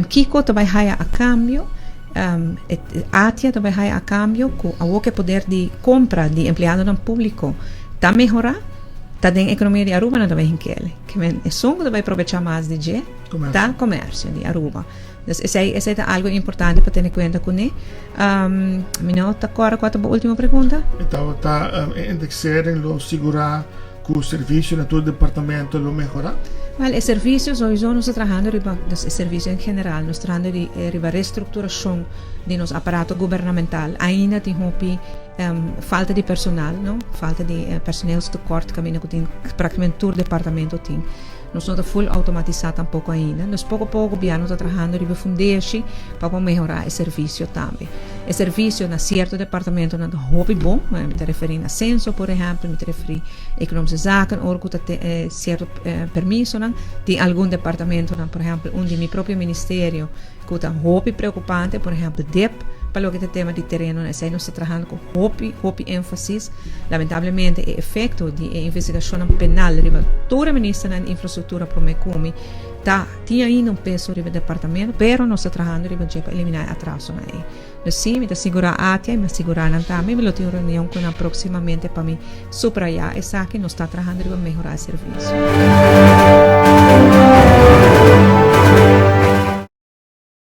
Kico ta bay haya a cambio? ATIA ta bay haya a cambio cu awor cu e poder di compra di empleadonan publico ta mehora, ta den economia di Aruba nan ta bay hinkele. Ke men esun cu ta bay probecha mas di dje ta comercio di Aruba. Dus esey esey ta algo importante pa tene cuenta cune. Mi no ta corda cua ta bo ultimo pregunta. E tabata e indexering lo sigura Cu servicio na tur departamento lo mehora? Wel, e servicio sowieso nos ta trahando riba, dus e servicio en general, nos trahando riba restructuracion di nos aparato gubernamental. Ainda tin hopi falta di personal, no? Falta di personeelstekort caminda cu tin practicamente tur departamento tin. Nos no ta full automatisa tampoco ainda. Dus poco poco gobierno ta trahando riba e fundeshi pa por mehora e servicio tambe. E servicio na cierto departamentonan ta hopi bon, mi ta referi na Censo por ehempel, mi ta referi Economische Zaken ora cu ta cierto permisonan. Tin algun departamentonan, por ehempel un di mi propio ministerio cu ta hopi preocupante, por ehempel dip pa loke ta tema di terenonan, esey nos ta trahando cu hopi hopi enfasis. Lamentablemente e efecto di e investigacionnan penal riba tur e ministernan di infrastructura prome cu mi ta tin ainda un peso riba e departamento, pero nos ta trahando riba dje pa elimina e atrasonan ey. Dus si, mi ta sigura ATIA y mi a sigura nan tambe, mi lo tin un reunion cu nan proximamente pa mi subraya esaki, nos ta trahando riba mehora e servicio.